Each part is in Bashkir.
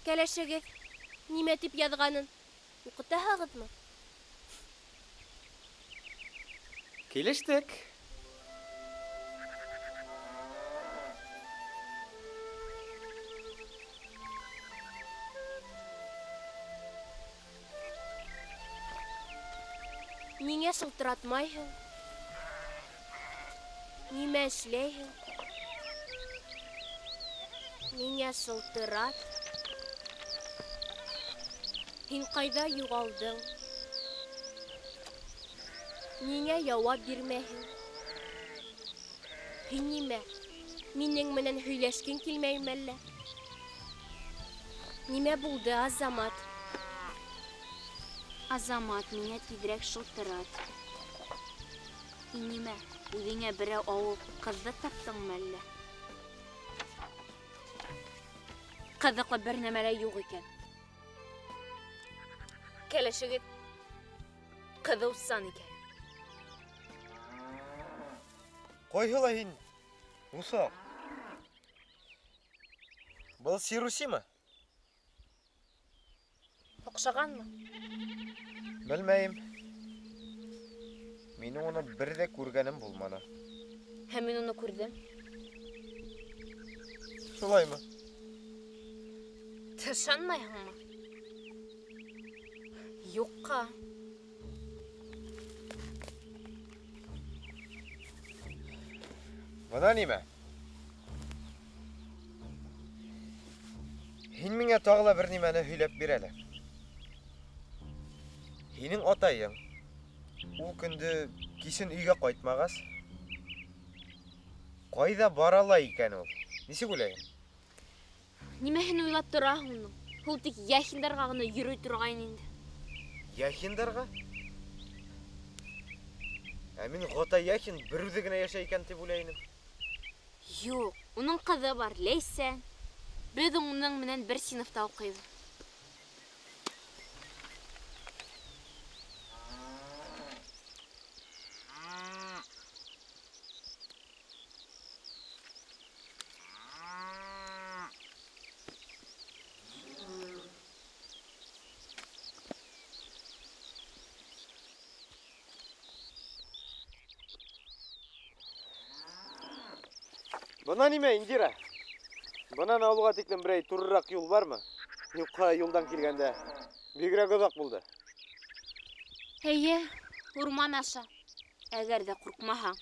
Кәләшегеҙ нимә тип яҙғанын уҡытаһығыҙмы? Килештек. Ниңә шылтыратмайһың? Нимә эшләйһең? Миңә шылтырат. Һин ҡайҙа юғалдың? Ниңә яуап бирмәйһең? Һин нимә, минең менән һөйләшкең килмәйме әллә? Нимә булды, Азамат? Азамат, миңә тиҙерәк шылтырат. Һин нимә, үҙеңә берәү ауыл ҡыҙҙы таптыңмы әллә? Ҡыҙыҡлы бер нәмә лә юҡ икән. Кәләшегеҙ ҡыҙыусан икән. Ҡайһылай һин, уҫаҡ? Был Сирусимы? Оҡшағанмы? Белмәйем. Минең уны бер ҙә күргәнем булманы. Һәм мин уны күрҙем. Шулаймы? Ышанмайһыңмы? Юҡҡа. Бына нимә? Һин миңә тағы ла бер нимәне һөйләп бир әле. Һинең атайың ул көндө кисен өйгә ҡайтмағас, ҡайҙа бара ла икән ул? Нисек уйлайһың? Нимәһен уйлап тораһың уның? Ул тик Яхиндарға ғына йөрөй торғайны инде. Яхиндарға? Ә мин Ғата Яхин бер үҙе генә йәшәй икән тип уйлай инем. Юҡ, уның ҡыҙы бар, Ләйсән. Беҙ уның менән бер синыфта уҡыйбыҙ. Бына нимә, Индира? Бынан ауылға тиклем берәй турыраҡ юл бармы? Юҡҡа юлдан килгәндә бигерәк оҙаҡ булды. Эйе, урман аша. Әгәр ҙә ҡурҡмаһаң.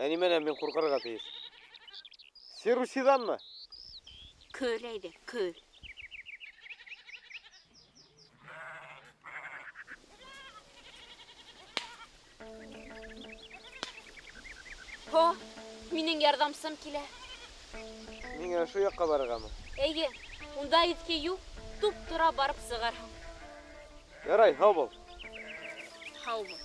Ә нимәнән мин ҡурҡырға тейеш? Сирусиҙанмы? Көл әйҙә, көл. Һо, минең ярҙамсым килә. Миңә ошо яҡҡа барырғамы? Эйе, унда иҫке юл, туп-тура барып сығарһың. Ярай, һау бул. Һау бул.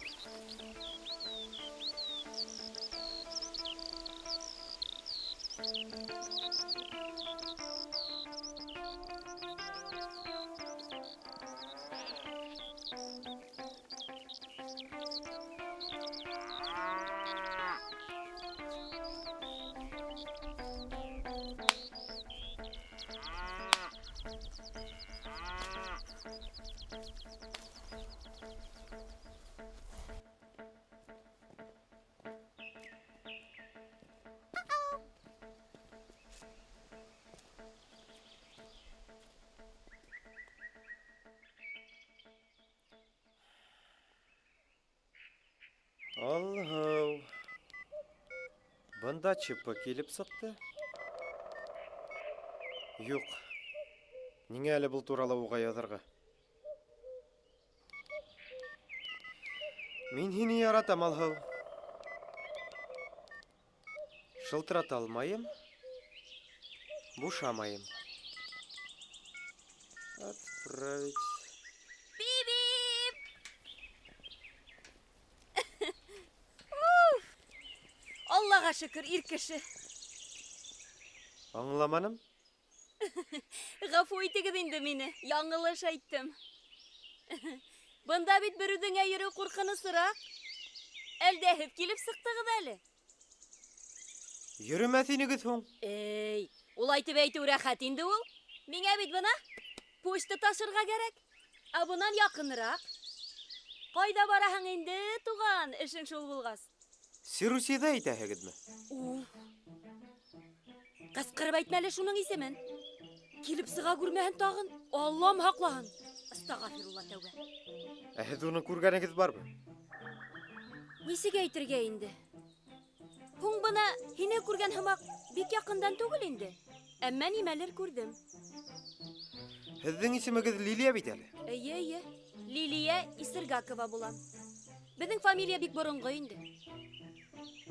Алһыу. Бында ЧП килеп сыҡты. Юҡ. Ниңә әле был турала уға яҙырға? Мин һине яратам, Алһыу. Шылтырата алмайым. Бушамайым. Отправить. Бип-бип! Аллаға шөкөр, ир кеше. Аңламаным. Ғәфү итегеҙ инде мине, яңылыш әйттем. Бында бит бер үҙеңә йөрөү ҡурҡынысыраҡ. Әлдә һеҙ килеп сыҡтығыҙ әле. Йөрөмәҫ инегеҙ һуң? Эй, улай тип әйтеү рәхәт инде ул. Миңә бит бына почта ташырға кәрәк. Ә бынан яҡынраҡ. Ҡайҙа бараһың инде, туған, эшең шул булғас? Сирусиҙы әйтәһегеҙме? Уф. Ҡысҡырып әйтмә әле шуның исемен. Килеп сыға күрмәһен тағын. Аллам һаҡлаһын. Астағфирулла тәүбә. Ә һеҙ уны күргәнегеҙ бармы? Нисек әйтергә инде? Һуң бына һине күргән һымаҡ бик яҡындан түгел инде. Әммә нимәлер күрҙем. Һеҙҙең исемегеҙ Лилия бит әле. Эйе, эйе. Лилия Исергакова булам. Беҙҙең фамилия бик боронғо инде.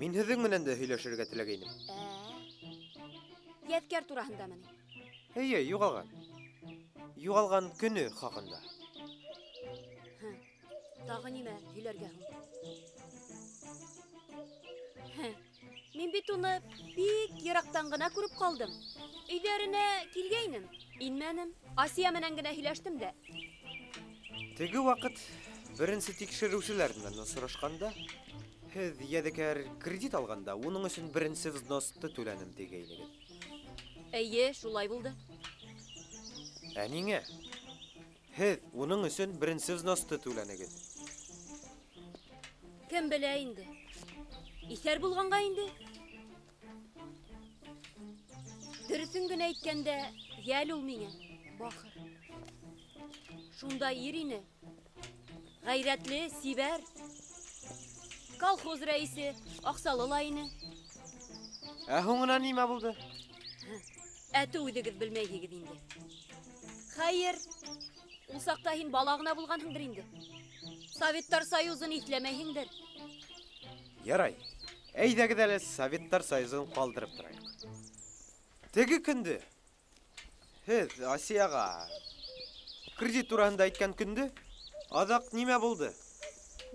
Мин һеҙҙең менән дә һөйләшергә теләгәйнем. Ә. Ядкәр тураһындамы ни? Эйе, юғалған. Юғалған көнө хаҡында. Тағы нимә һөйләргә һуң? Һе, Мин бит уны бик йыраҡтан ғына күреп ҡалдым. Өйҙәренә килгәйнем, инмәнем. Асия менән генә һөйләштем дә. Теге ваҡыт беренсе тикшереүселәр менән осрашҡанда, һеҙ Ядекәр кредит алғанда, уның өсөн беренсе взносты түләнем тигәйнегеҙ. Эйе, шулай булды. Ә ниңә? Һеҙ уның өсөн беренсе взносты түләнегеҙ. Кем белә инде? Иҫәр булғанға инде. Дөрөҫөн генә әйткәндә, йәл ул миңә, бахыр. Шунда ир ине. Ғәйрәтле, сибәр. Колхоз рәисе, аҡсалы ла ине. Ә һуңынан нимә булды? Әте үҙегеҙ белмәйһегеҙ инде. Хәйер, ул саҡта һин бала ғына булғанһыңдыр инде. Советтар Союзын иҫләмәйһеңдер. Ярай. Әйҙәгеҙ әле Советтар Союзын ҡалдырып торайыҡ. Теге көндө һеҙ Асияға кредит тураһында әйткән көндө аҙаҡ нимә булды?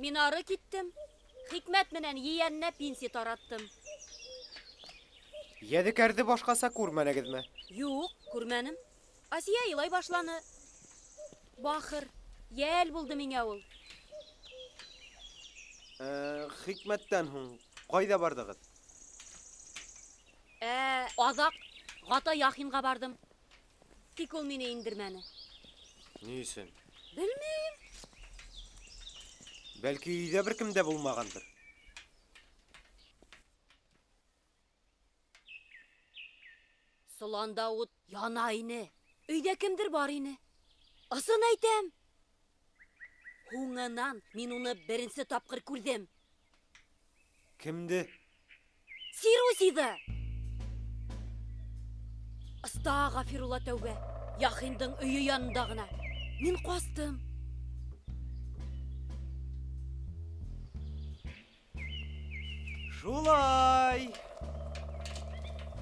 Мин ары киттем. Хикмәт менән ейәненә пенсия тараттым. Ядекәрҙе башҡаса күрмәнегеҙме? Юҡ, күрмәнем. Асия илай башланы. Бахыр, йәл булды миңә ул. Хикмәттән һуң ҡайҙа барҙығыҙ? Ә, аҙаҡ Ғата Яхинға барҙым. Тик ул мине индермәне. Ни өсөн? Белмәйем. Бәлки өйҙә бер кем дә булмағандыр. Соланда ут яна ине. Өйҙә кемдер бар ине. Ысын әйтәм. Һуңынан мин уны беренсе тапҡыр күрҙем. Кемде? Сирусиҙы! Астағфирулла тәүбә. Яхиндың өйө янында ғына. Мин ҡастым. Шулай.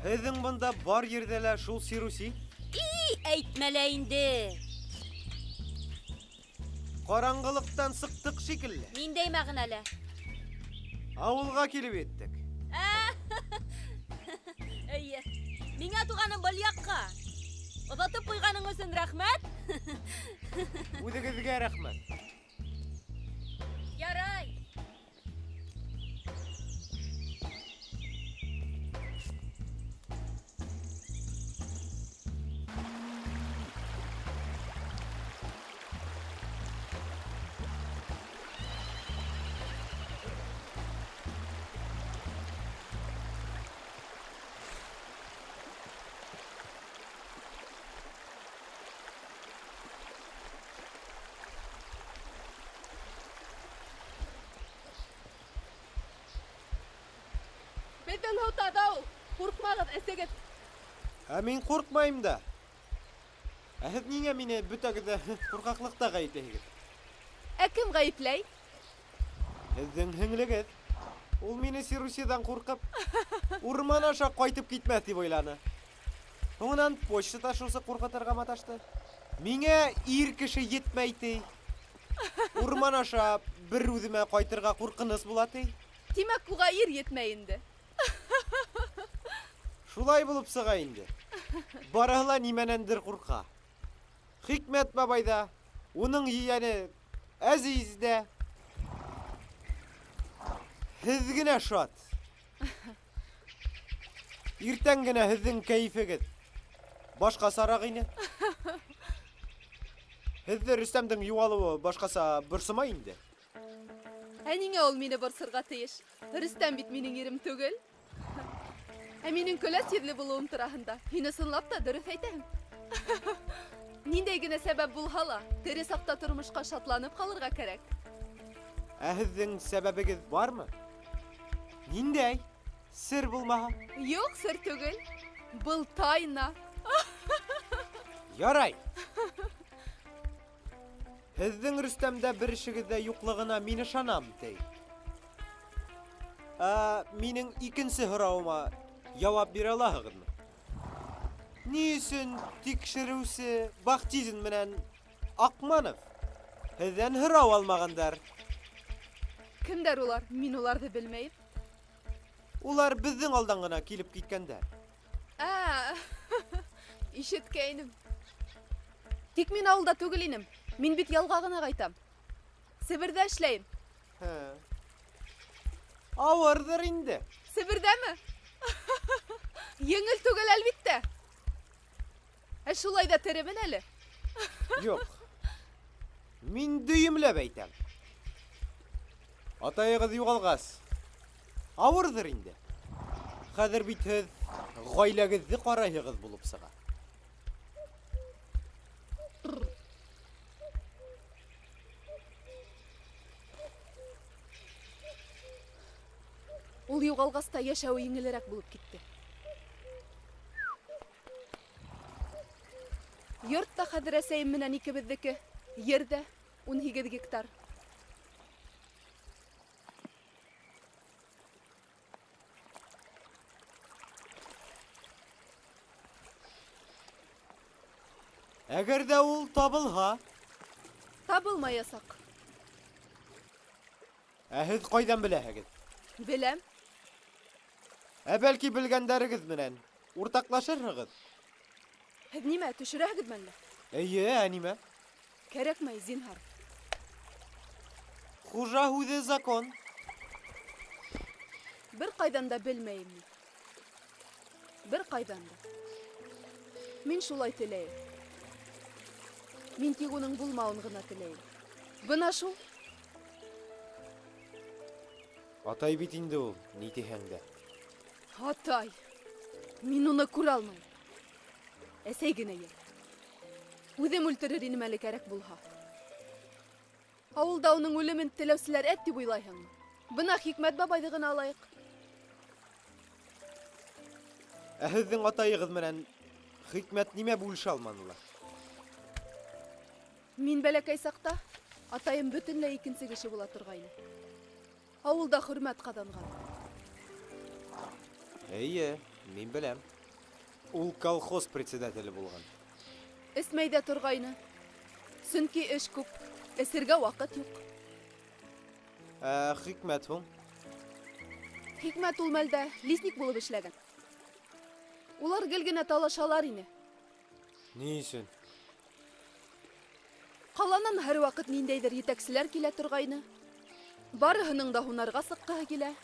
Һеҙҙең бында бар ерҙә лә шул Сируси. И, әйтмә лә инде. Ҡараңғылыҡтан сыҡтыҡ шикелле. Ниндәй мәғәнәлә? Ауылға килеп еттек. Эйе. Миңә туғаным был яҡҡа. Оҙатып ҡуйғаның өсөн рәхмәт. Үҙегеҙгә рәхмәт. Ярай. Беҙҙең һыу таҙа ул. Ҡурҡмағыҙ, эсегеҙ. Ә мин ҡурҡмайым да. Ә һеҙ ниңә мине бөтәгеҙ ҙә ҡурҡаҡлыҡта ғәйепләйһегеҙ? Ә кем ғәйепләй? Һеҙҙең һеңлегеҙ. Ул мине Сирусиҙан ҡурҡып, урман аша ҡайтып китмәҫ тип уйланы. Һуңынан почта ташыусы ҡурҡытырға маташты. Миңә ир кеше етмәй ти. Урман аша бер үҙемә ҡайтырға ҡурҡыныс була ти. Тимәк, уға ир етмәй инде. Шулай булып сыға инде. Барыһы ла нимәнәндер ҡурҡа. Хикмәт бабай ҙа, уның ейәне Әзиз ҙә. Һеҙ генә шат. Иртән генә һеҙҙең кәйефегеҙ. Башҡасараҡ ине. Һеҙҙе Рөстәмдең юғалыуы башҡаса борсомай инде. Ә ниңә ул мине борсорға тейеш? Рөстәм бит минең ирем түгел. Ә минең көләс йөҙлө булыуым тураһында һин ысынлап та дөрөҫ әйтәһең. Ниндәй генә сәбәп булһа ла, тере саҡта тормошҡа шатланып ҡалырға кәрәк. Ә һеҙҙең сәбәбегеҙ бармы? Ниндәй? Сер булмаһа. Юҡ, сер түгел. Был тайна. Ярай. Һеҙҙең Рөстәмдә бер эшегеҙ ҙә юҡлығына мин ышанам, ти. Ә минең икенсе һорауыма яуап бирә алаһығыҙмы? Ни өсөн тикшереүсе Бахтизин менән Аҡманов һеҙҙән һорау алмағандар? Кемдәр улар? Мин уларҙы белмәйем. Улар беҙҙең алдан ғына килеп киткәндәр. Ә, ишеткәйнем. Тик мин ауылда түгел инем. Мин бит ялға ғына ҡайтам. Себерҙә эшләйем. Һә. Ауырҙыр инде. Себерҙәме? Еңел түгел, әлбиттә. Ә шулай ҙа теремен әле. Юҡ. Мин дөйөмләп әйтәм. Атайығыҙ юғалғас, ауырҙыр инде. Хәҙер бит һеҙ ғаиләгеҙҙе ҡарайһығыҙ булып сыға. Ул юғалғас та йәшәүе еңелерәк булып китте. Йорт та хәҙер әсәйем менән икебеҙҙеке. Ер ҙә 18 гектар. Әгәр ҙә ул табылһа, Табылмаясаҡ. ә һеҙ ҡайҙан беләһегеҙ? Беләм. Ә бәлки белгәндәрегеҙ менән уртаҡлашырһығыҙ? Һеҙ нимә, төшөрәһегеҙме әллә? Эйе, ә нимә? Кәрәкмәй, зинһар. Хужа һүҙе закон. Бер ҡайҙан да белмәйем мин. Бер ҡайҙан да. Мин шулай теләйем. Мин тик уның булмауын ғына теләйем. Бына шул. Атай бит инде ул, ни тиһәң дә. Атай. Мин уны күрә алмайым. Әсәй генә йәл. Үҙем үлтерер инем әле кәрәк булһа. Ауылда уның үлемен теләүселәр әҙ тип уйлайһыңмы? Бына Хикмәт бабайҙы ғына алайыҡ. Ә һеҙҙең атайығыҙ менән Хикмәт нимә бүлешә алманылар? Мин бәләкәй саҡта атайым бөтөнләй икенсе кеше була торғайны. Ауылда хөрмәт ҡаҙанған. Эйе, мин беләм. Ул колхоз председателе булған. Эсмәй ҙә торғайны. Сөнки эш күп, эсергә ваҡыт юҡ. Ә Хикмәт һуң? Хикмәт ул мәлдә лесник булып эшләгән. Улар гел генә талашалар ине. Ни өсөн? Ҡаланан һәр ваҡыт ниндәйҙер етәкселәр килә торғайны. Барыһының да һунарға сыҡҡыһы килә.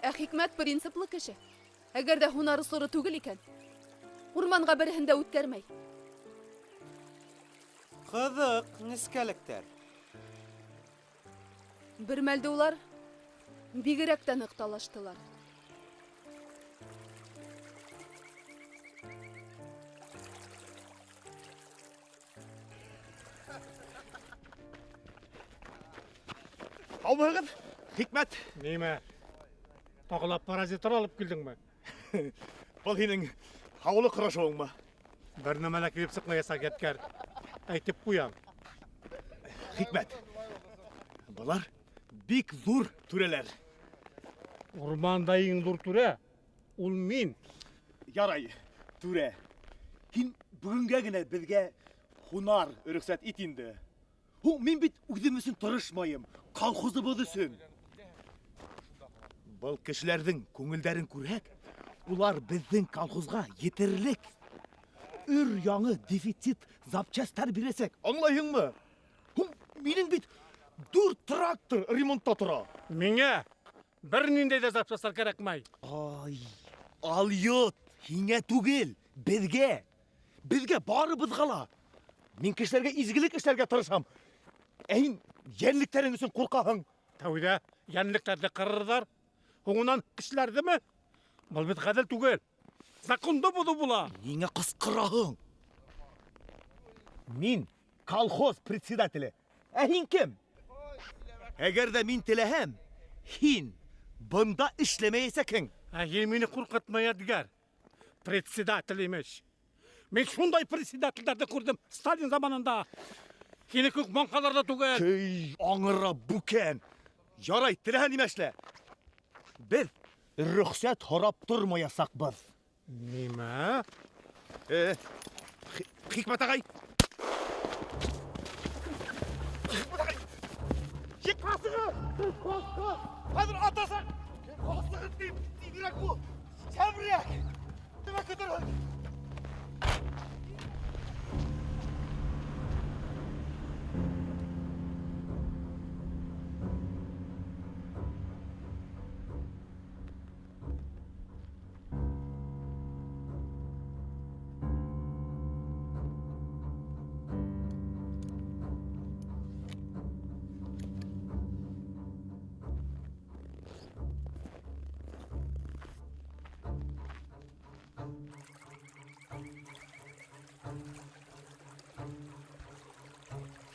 Ә Хикмәт принциплы кеше. Әгәр ҙә һунар осоро түгел икән, урманға береһен дә үткәрмәй. Ҡыҙыҡ нескәлектәр. Бер мәлде улар бигерәк тә ныҡ талаштылар. Һаумыһығыҙ, Хикмәт. Нимә? Тағы ла паразиттар алып килдеңме? Был һинең һаулыҡ һорашыуыңмы? Бер нәмә лә килеп сыҡмаясаҡ, Ядкәр. Әйтеп ҡуям. Хикмәт. Былар бик ҙур түрәләр. Урманда иң ҙур түрә ул мин. Ярай, түрә. Һин бөгөнгә генә беҙгә һунар рөхсәт ит инде. Һуң мин бит үҙем өсөн тырышмайым, колхозыбыҙ өсөн. Был кешеләрҙең күңелдәрен күрһәк, улар беҙҙең колхозға етерлек өр яңы дефицит запчастар бирәсәк. Аңлайһыңмы? Һуң минең бит дүрт трактор ремонтта тора. Миңә бер ниндәй ҙә запчастар кәрәкмәй. Ай, алйот, һиңә түгел, Беҙгә, беҙгә барыбыҙға ла. Мин кешеләргә изгелек эшләргә тырышам. Ә һин йәнлектәрең өсөн ҡурҡаһың. Тәүҙә йәнлектәрҙе ҡырырҙар, һуңынан кешеләрҙеме? Был бит ғәҙел түгел. Законды боҙоу була. Ниңә ҡысҡыраһың? Мин колхоз председателе. Ә һин кем? Әгәр ҙә мин теләһәм, һин бында эшләмәйәсәкһең. Ә һин мине ҡурҡытма, Ядгәр. Председатель имеш. Мин шундай председателдәрҙе күрҙем Сталин заманында. Һине күк маңҡалар ҙа түгел. Эй, аңыра бүкән. Ярай, теләһә нимә эшлә. Беҙ рөхсәт һорап тормаясаҡбыҙ. Нимә? Э, Хикмәт ағай. Хикмәт ағай. Ек ҡасығыҙ! Ҡасығыҙ! Хәҙер атасаҡ! Ҡасығыҙ тип, тиҙерәк бул! Сәберәк! Нимә көтөрһөң?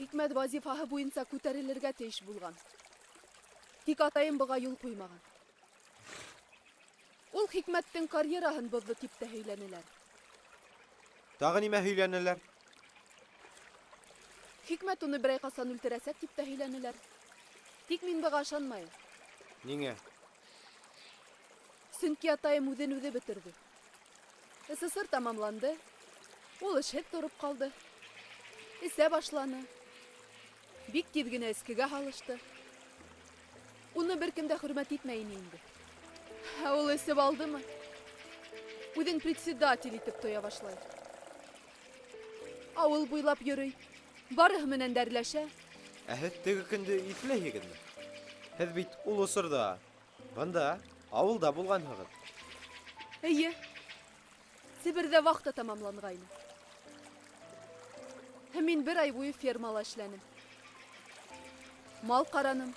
Хикмәт вазифаһы буйынса күтәрелергә тейеш булған. Тик атайым быға юл ҡуймаған. Ул Хикмәттең карьераһын боҙҙо тип тә һөйләнеләр. Тағы нимә һөйләнеләр? Хикмәт уны берәй ҡасан үлтерәсәк тип тә һөйләнеләр. Тик мин быға ышанмайым. Ниңә? Сөнки атайым үҙен үҙе бөтөрҙө. СССР тамамланды. Ул эшһеҙ тороп ҡалды. Эсә башланы. Бик тиҙ генә эскегә һалышты. Уны бер кем дә хөрмәт итмәй ине инде. Ә ул эсеп алдымы? Үҙен председатель итеп тоя башлай. Ауыл буйлап йөрөй. Барыһы менән дәрләшә. Ә һеҙ теге көндө иҫләйһегеҙме? Һеҙ бит ул осорҙа бында ауылда булғанһығыҙ. Эйе. Себерҙә вахта тамамланғайны. Һәм мин бер ай буйы фермала эшләнем. Мал ҡараным.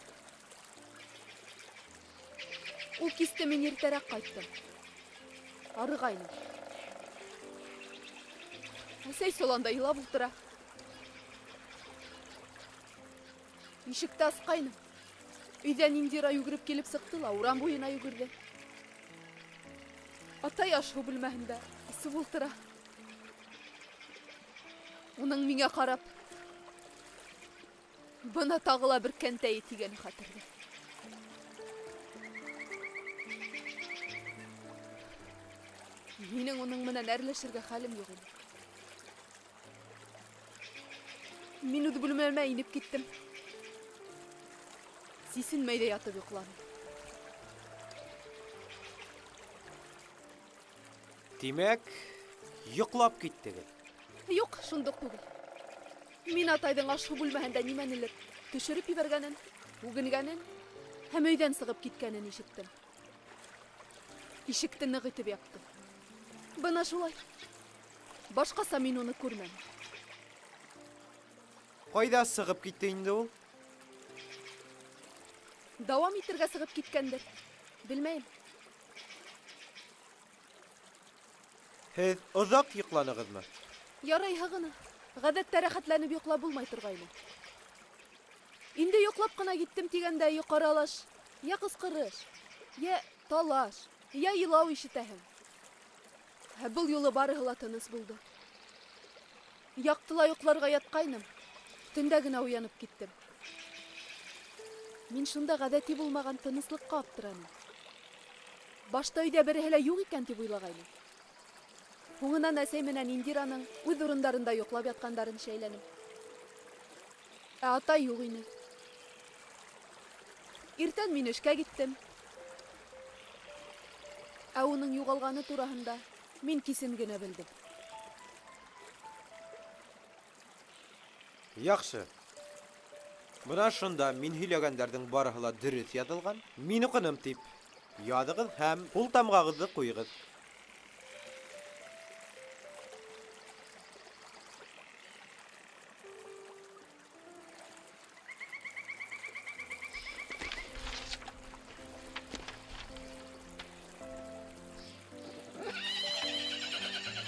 Ул кисте мин иртәрәк ҡайттым. Арығайным. Әсәй соланда илап ултыра. Ишекте асҡайным. Өйҙән Индира йүгереп килеп сыҡты ла урам буйына йүгерҙе. Атай аш-һыу бүлмәһендә эсеп ултыра. Уның миңә ҡарап, бына тағы ла бер кәнтәйе тигәне хәтерҙә. Минең уның менән әрләшергә хәлем юҡ ине. Мин үҙ бүлмәмә инеп киттем. Сисенмәй ҙә ятып йоҡланым. Тимәк, йоҡлап киттегеҙ. Юҡ, шундуҡ түгел. Мин атайҙың аш-һыу бүлмәһендә нимәнелер төшөрөп ебәргәнен, үгенгәнен һәм өйҙән сығып киткәнен ишеттем. Ишекте ныҡ итеп япты. Бына шулай. Башҡаса мин уны күрмәнем. Ҡайҙа сығып китте инде ул? Дауам итергә сығып киткәндер. Белмәйем. Һеҙ оҙаҡ йоҡланығыҙмы? Ярайһы ғына. Ғәҙәттә рәхәтләнеп йоҡлап булмай торғайны. Инде йоҡлап ҡына киттем тигәндә йоҡо аралаш, йә ҡысҡырыш, йә талаш, йә илау ишетәһең. Ә был юлы барыһы ла тыныс булды. Яҡтыла йоҡларға ятҡайным. Төндә генә уянып киттем. Мин шунда ғәҙәти булмаған тыныслыҡҡа аптыраным. Башта өйҙә береһе лә юҡ икән тип уйлағайным. Һуңынан әсәй менән Индираның үҙ урындарында йоҡлап ятҡандарын шәйләнем. Ә атай юҡ ине. Иртән мин эшкә киттем. Ә уның юғалғаны тураһында мин кисен генә белдем. Яҡшы. Бына шунда мин һөйләгәндәрҙең барыһы ла дөрөҫ яҙылған. Мин уҡыным тип яҙығыҙ һәм ҡул тамғағыҙҙы ҡуйығыҙ.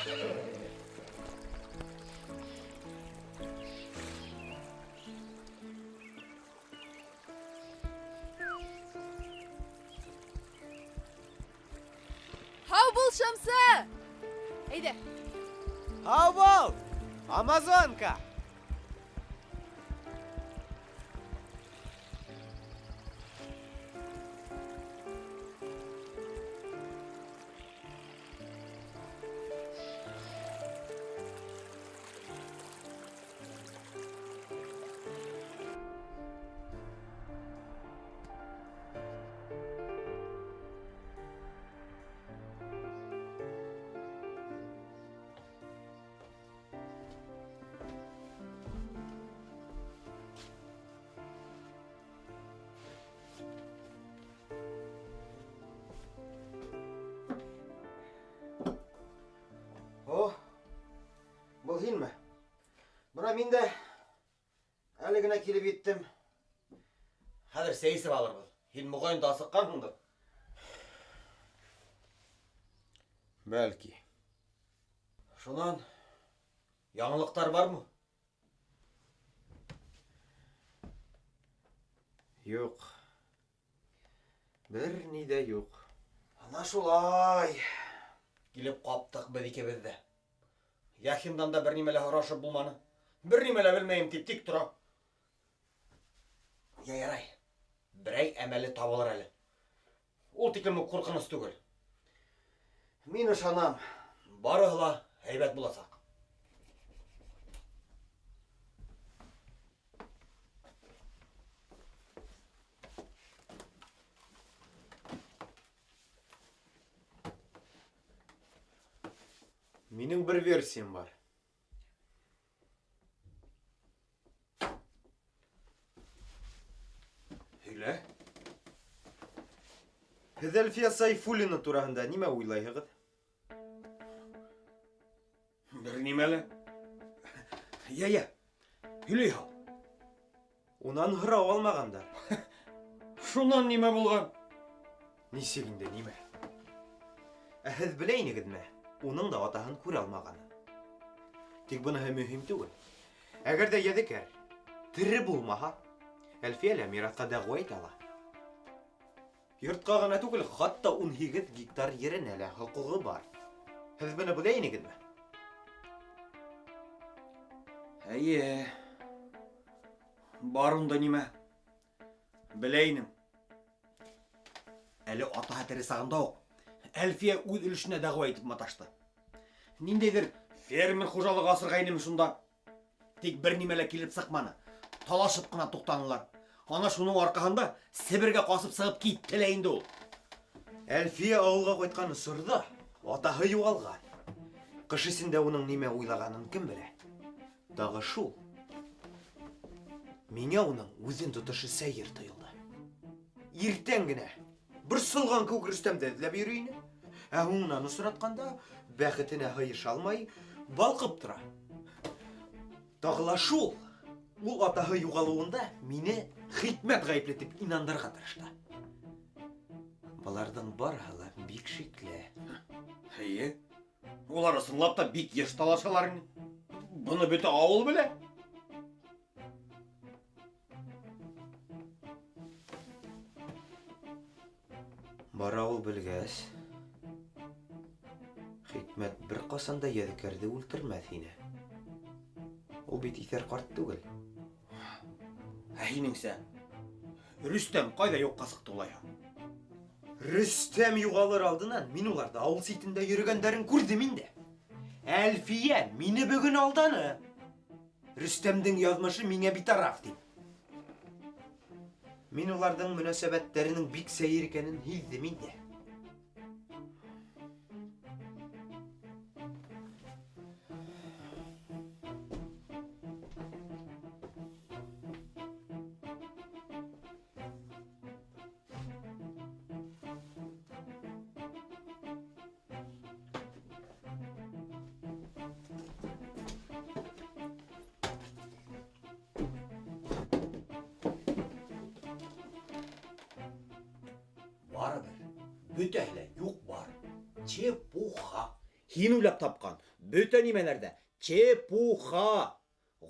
Һау бул, Шәмсе! Әйҙә. Һау бул, Амазонка! О, был һинме? Бына мин дә әле генә килеп еттем. Хәҙер сәй эсеп алырбыҙ. Һин моғайын да асыҡҡанһыңдыр. Бәлки. Шунан яңылыҡтар бармы? Юҡ. Бер ни ҙә юҡ. Ана шулай. Килеп ҡаптыҡ беҙ икебеҙ ҙә. Яхиндан да бер нимә лә һорашып булманы. Бер нимә лә белмәйем тип тик тора. Я ярай. Берәй әмәле табылыр әле. Ул тиклем үк ҡурҡыныс түгел. Мин ышанам, барыһы ла һәйбәт буласаҡ. Минең бер версиям бар. Һөйлә. Һеҙ Әлфиә Сайфуллина тураһында нимә уйлайһығыҙ? Бер нимә лә. Йә, йә. Һөйләй һал. Унан һорау алмағандар. Шунан нимә булған? Нисек инде нимә? Ә һеҙ белә инегеҙме? Уның да атаһын күрә алмағанын. Тик быныһы мөһим түгел. Әгәр ҙә Ядекәр тере булмаһа, Әлфиә лә мираҫҡа дәғүә итә ала. Йортҡа ғына түгел, хатта 18 гектар еренә лә хоҡуғы бар. Һеҙ быны белә инегеҙме? Эйе. Бар унда нимә? Белә инем. Әле атаһы тере сағында уҡ Әлфиә үҙ өлөшөнә дәғүә итеп маташты. Ниндәйҙер фермер хужалығы асырға инеме шунда. Тик бер нимә лә килеп сыҡманы. Талашып ҡына туҡтанылар. Ана шуның арҡаһында Себергә ҡасып сығып китте лә инде ул. Әлфиә ауылға ҡайтҡан осорҙа атаһы юғалған. Ҡыш эсендә уның нимә уйлағанын кем белә? Тағы шул. Миңә уның үҙен тотошо сәйер тойолдо. Иртән генә борсолған кеүек Рөстәмде эҙләп йөрөй ине. Ә һуңынан осратҡанда бәхетенә һыйыша алмай балҡып тора. Тағы ла шул. Ул атаһы юғалыуында мине Хикмәт ғәйепле тип инандырырға тырышты. Быларҙың барыһы ла бик шикле. Эйе. Улар ысынлап та бик йыш талашалар ине. Быны бөтә ауыл белә. Бар ауыл белгәс, Хикмәт бер ҡасан да Ядекәрҙе үлтермәҫ ине. Ул бит иҫәр ҡарт түгел. Ә һинеңсә, Рөстәм ҡайҙа юҡҡа сыҡты улайһа? Рөстәм юғалыр алдынан мин уларҙы ауыл ситендә йөрөгәндәрен күрҙем инде. Әлфиә мине бөгөн алданы. Рөстәмдең яҙмышы миңә битараф тип. Мин уларҙың мөнәсәбәттәренең бик сәйер икәнен һиҙҙем инде. Барыбер, бөтәһе лә юҡ бар. Чепуха. Һин уйлап тапҡан Бөтә нимәләр ҙә чепуха.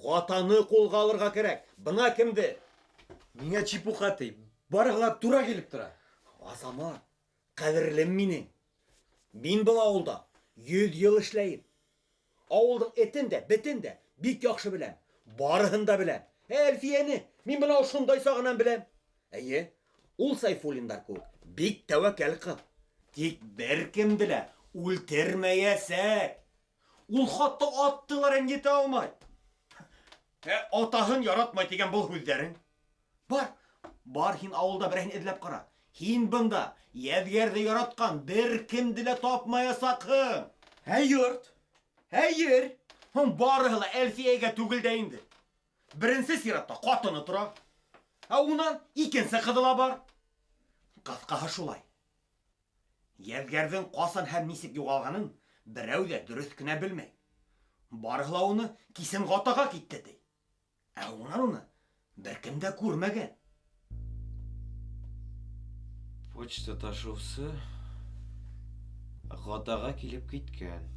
Гатаны ҡулға алырға кәрәк. Бына кемде? Ниңә чепуха ти? Барыһы ла тура килеп тора. Азамат, ҡәҙерлем минең. Мин был ауылда 100 йыл эшләйем. Ауылдың этен дә, бетен дә бик яҡшы беләм. Барыһын да беләм. Ә Әлфиәне мин бына ошондай сағынан беләм. Эйе, ул Сайфуллиндар кеүек бик тәүәккәл ҡыҙ. Тик бер кемде лә үлтермәйәсәк. Ул хатта атты ла рәнйетә алмай. Ә атаһын яратмай тигән был һүҙҙәрең. Бар, бар һин ауылда берәйһен эҙләп ҡара. Һин бында Йәҙгәрҙе яратҡан бер кемде лә тапмаясаҡһың. Ә йорт? Ә ер? Һуң барыһы ла Әлфиәгә түгел дә инде. Беренсе сиратта ҡатыны тора. Ә унан икенсе ҡыҙы ла бар. Ҡыҫҡаһы шулай. Йәҙгәрҙең ҡасан һәм нисек юғалғанын берәү ҙә дөрөҫ кенә белмәй. Барыһы ла уны кисен Гатаға китте ти. Ә унан уны бер кем дә күрмәгән. Почта ташыусы Гатаға килеп киткән.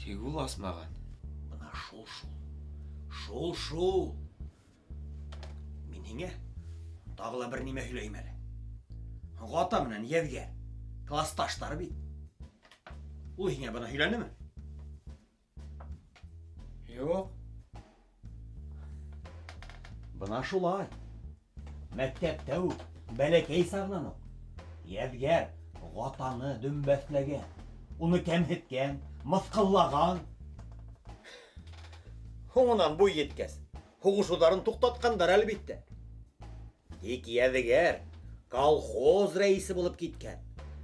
Тик ул асмаған. Бына шул шул. Шул шул. Мин һиңә тағы ла бер нимә һөйләйем әле. Гата менән Йәҙгәр классташтар бит. Ул һиңә быны һөйләнеме? Юҡ. Бына шулай. Мәктәптә үк, бәләкәй сағынан уҡ Йәҙгәр Гатаны дөмбәҫләгән, уны кәмһеткән, мыҫҡыллаған. Һуңынан буй еткәс, һуғышыуҙарын туҡтатҡандар әлбиттә. Тик Йәҙгәр колхоз рәйесе булып киткән.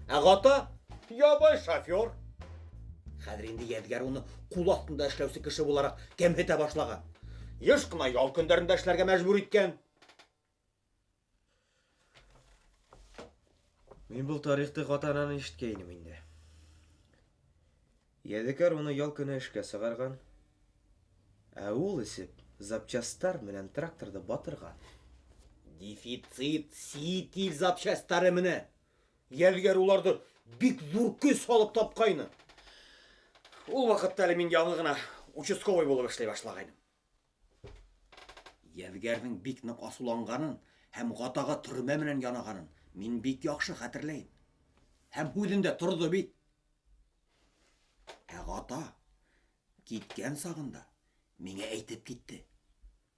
Ә Гата ябай шофер. Хәҙер инде Йәҙгәр уны ҡул аҫтында эшләүсе кеше булараҡ кәмһетә башлаған. Йыш ҡына ял көндәрендә эшләргә мәжбүр иткән. Мин был тарихты Гатанан ишеткәйнем инде. Йәҙгәр уны ял көнө эшкә сығарған. Ә ул эсеп запчастар менән тракторҙы батырған. Дефицит сит ил запчастары менән. Йәҙгәр уларҙы бик ҙур көс һалып тапҡайны. Ул ваҡытта әле мин яңы ғына участковый булып эшләй башлағайным. Йәҙгәрҙең бик ныҡ асыуланғанын һәм Гатаға төрмә менән янағанын мин бик яҡшы хәтерләйем. Һәм һүҙендә торҙо бит. Ә Гата киткән сағында миңә әйтеп китте.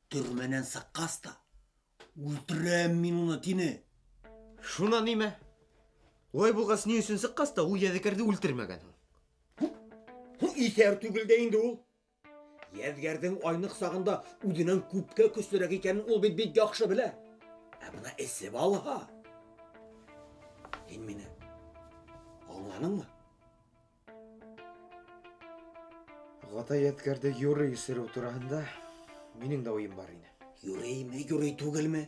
Төрмәнән сыҡҡас та үлтерәм мин уны тине. Шунан нимә? Улай булғас, ни өсөн сыҡҡас та ул Йәҙгәрҙе үлтермәгән һуң? Һуң иҫәр түгел дә инде ул. Йәҙгәрҙең айныҡ сағында үҙенән күпкә көслөрәк икәнен ул бит бик яҡшы белә. Ә бына эсеп алһа. Һин мине аңланыңмы? Гата Йәҙгәрҙе юрый эсереү тураһында минең дә уйым бар ине. Юрыймы, юрый түгелме?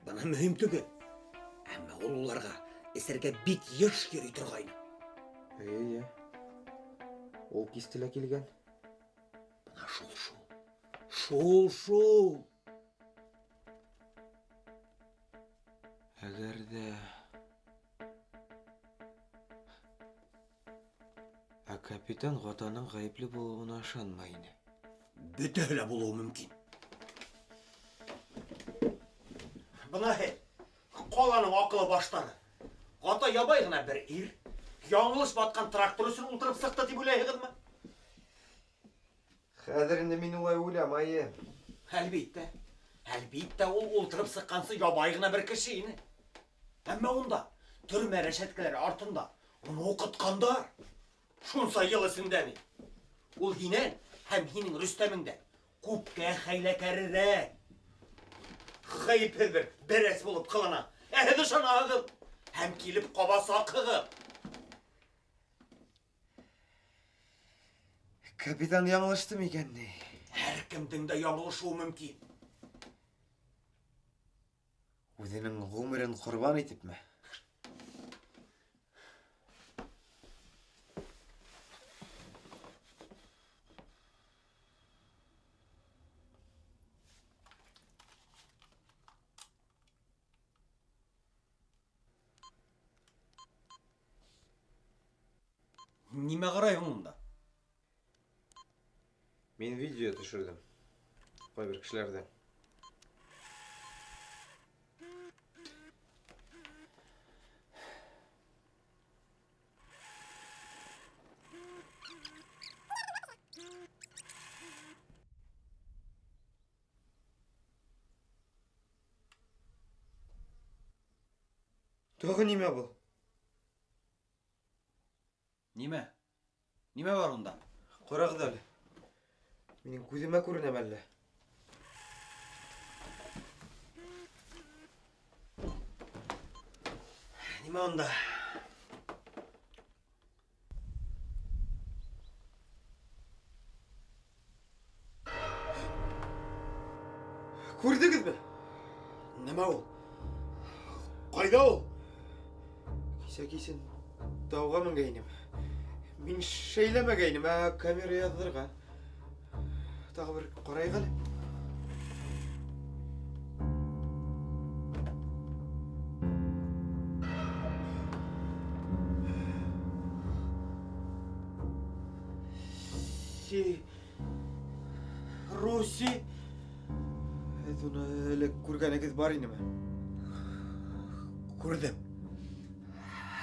Бына мөһим түгел. Әммә ул уларға эсергә бик йыш йөрөй торғайны. Эйе. Ул кисте лә килгән. Бына шул шул. Шул шул. Әгәр ҙә Ә капитан Гатаның ғәйепле булыуына ышанмай ине. Бөтәһе лә булыуы мөмкин. Бына һеҙ, ҡаланың аҡылы баштары. Гата ябай ғына бер ир, яңылыш батҡан трактор өсөн ултырып сыҡты тип уйлайһығыҙмы? Хәҙер инде мин улай уйламайым. Әлбиттә. Әлбиттә, ул ултырып сыҡҡансы ябай ғына бер кеше ине. Әммә унда төрмә рәшәткәләре артында уны уҡытҡандар. Шунса йыл эсендә ни. Ул һинән һәм һинең Рөстәмеңдән күпкә хәйләкәрерәк. Ғәйепһеҙ бер бәрәс булып ҡылана. Ә һеҙ ышанаһығыҙ һәм килеп ҡабасаҡһығыҙ. Капитан яңылышты микән ни? Һәр кемдең дә яңылышыуы мөмкин. Үҙенең ғүмерен ҡорбан итепме? Нимә ҡарайһың унда? Мин видео төшөрҙөм. Ҡайбер кешеләрҙән. Тағы нимә был? Нимә? Нимә бар унда? Ҡарағыҙ әле. Минең күҙемә күренәме әллә? Нимә унда? Күрҙегеҙме? Нимә ул? Ҡайҙа ул? Кисә кисен тауға менгәйнем. Мин шәйләмәгәйнем, ә камера яҙҙырған. Тағы бер ҡарайыҡ әле. Си... Руси... Һеҙ уны элек күргәнегеҙ бар инеме? Күрҙем.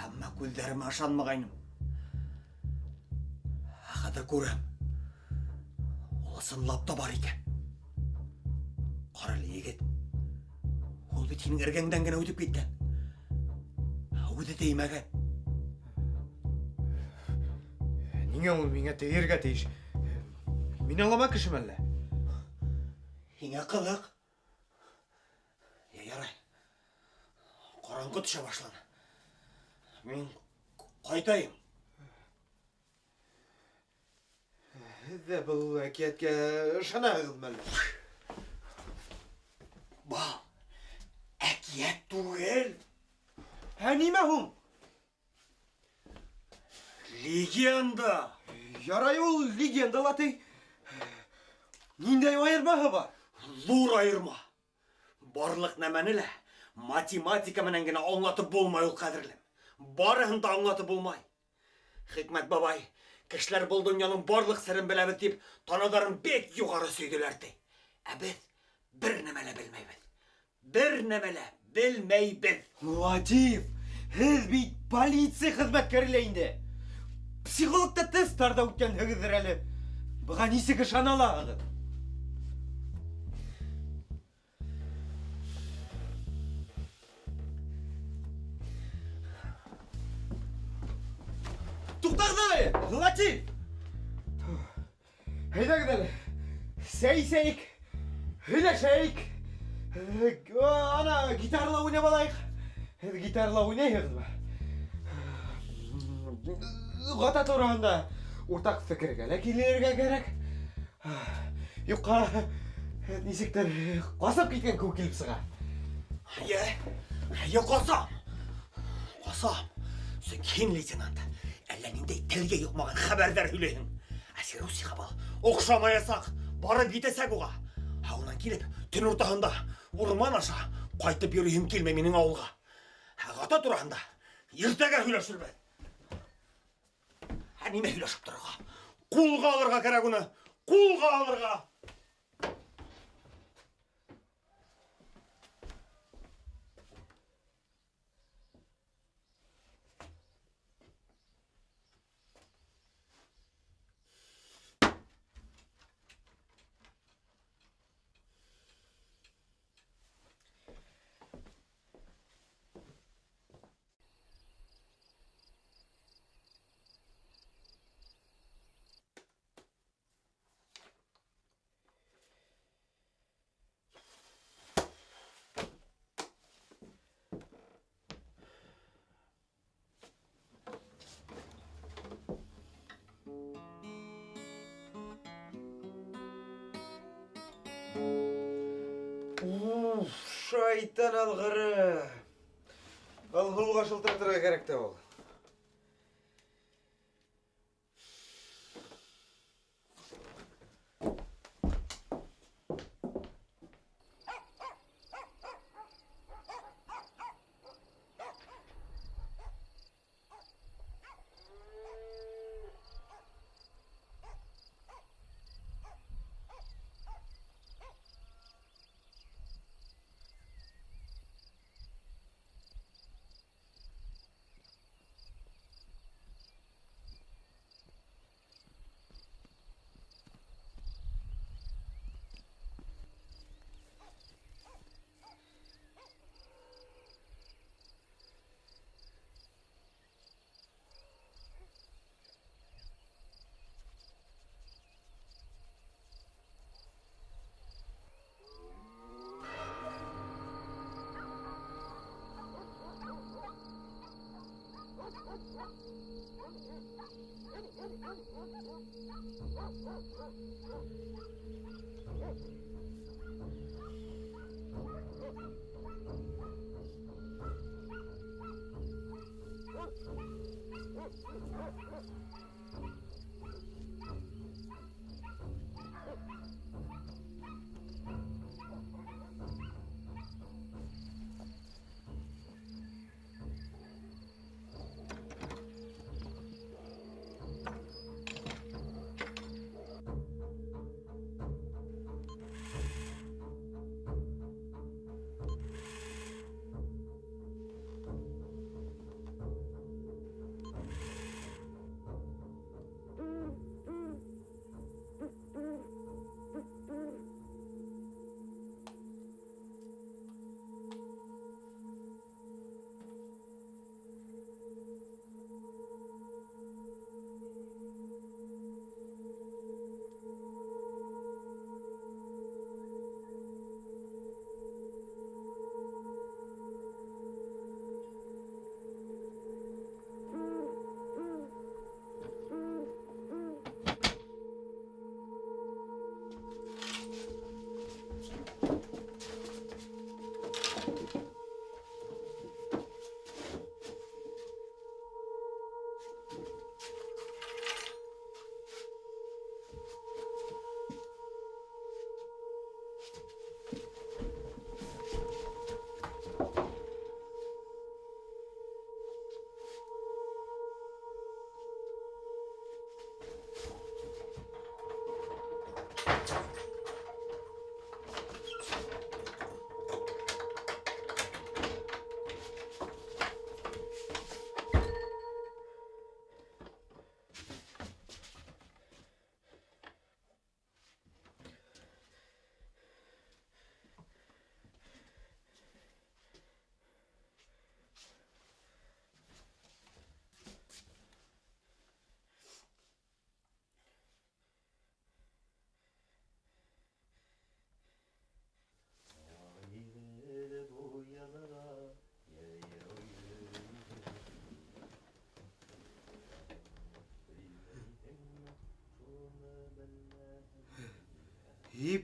Әммә күҙҙәремә ышанмағайным. Хәҙер күрәм. Ул ысынлап та бар икән. Ҡара әле, егет. Ул бит һинең эргәңдән генә үтеп киткән. Үҙе теймәгән. Ниңә ул миңә тейергә тейеш? Мин алама кешеме әллә? Һиңә ҡыҙыҡ. Ярай. Ҡараңғы төшә башланы. Мин ҡайтайым. Һеҙ ҙә был әкиәткә ышанаһығыҙмы әллә? Был әкиәт түгел. Ә нимә һуң? Легенда. Ярай ул легенда ла ти. Ниндәй айырмаһы бар? Ҙур айырма. Барлыҡ нәмәне лә математика менән генә аңлатып булмай ул, ҡәҙерлем. Барыһын да аңлатып булмай. Хикмәт бабай, кешеләр был донъяның барлыҡ серен беләбеҙ тип, танаҙарын бик юғары сөйҙөләр ти. Ә беҙ бер нәмә лә белмәйбеҙ. Бер нәмә лә белмәйбеҙ. Латиф, һеҙ бит полиция хеҙмәткәре лә инде. Психологта тесттар ҙа үткәнһегеҙҙер әле. Быға нисек ышана алаһығыҙ? Туҡтағыҙ әле, Латиф! Әйҙәгеҙ әле, сәй эсәйек, һөйләшәйек. Ана, гитарала уйнап алайыҡ. Һеҙ гитарала уйнайһығыҙмы? Ғата тураһында уртаҡ фекергә лә килергә кәрәк. Юҡҡа нисектер ҡасып киткән кеүек килеп сыға. Эйе, эйе, ҡасам. Ҡасам. Сөнки һин, лейтенант, әллә ниндәй телгә йоҡмаған хәбәрҙәр һөйләйһең. Ә Серусиға был оҡшамаясаҡ, барып етәсәк уға. Ә унан килеп, төн уртаһында урман аша ҡайтып йөрөйһөм килмәй минең ауылға. Ә Ғата тураһында иртәгә һөйләшербеҙ. Ә нимә һөйләшеп торорға? Ҡулға алырға кәрәк уны, ҡулға алырға! Уф, шайтан алғыры. Алһыуға шылтыратырға кәрәк тә ул.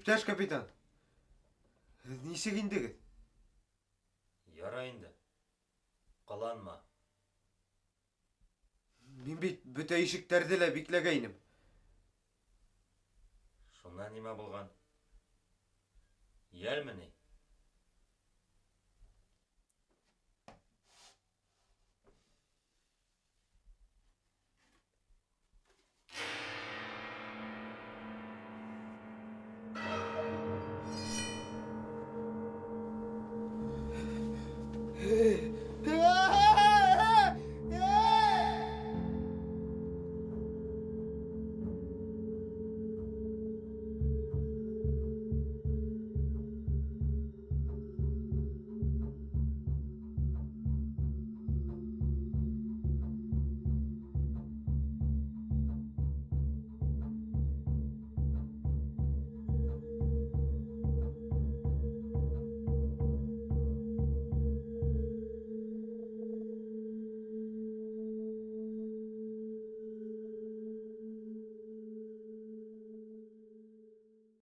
Иптәш капитан, һеҙ нисек индегеҙ? Ярай инде. Ҡыланма. Мин бит бөтә ишектәрҙе лә бикләгәйнем. Шунан нимә булған? Йәлме ни?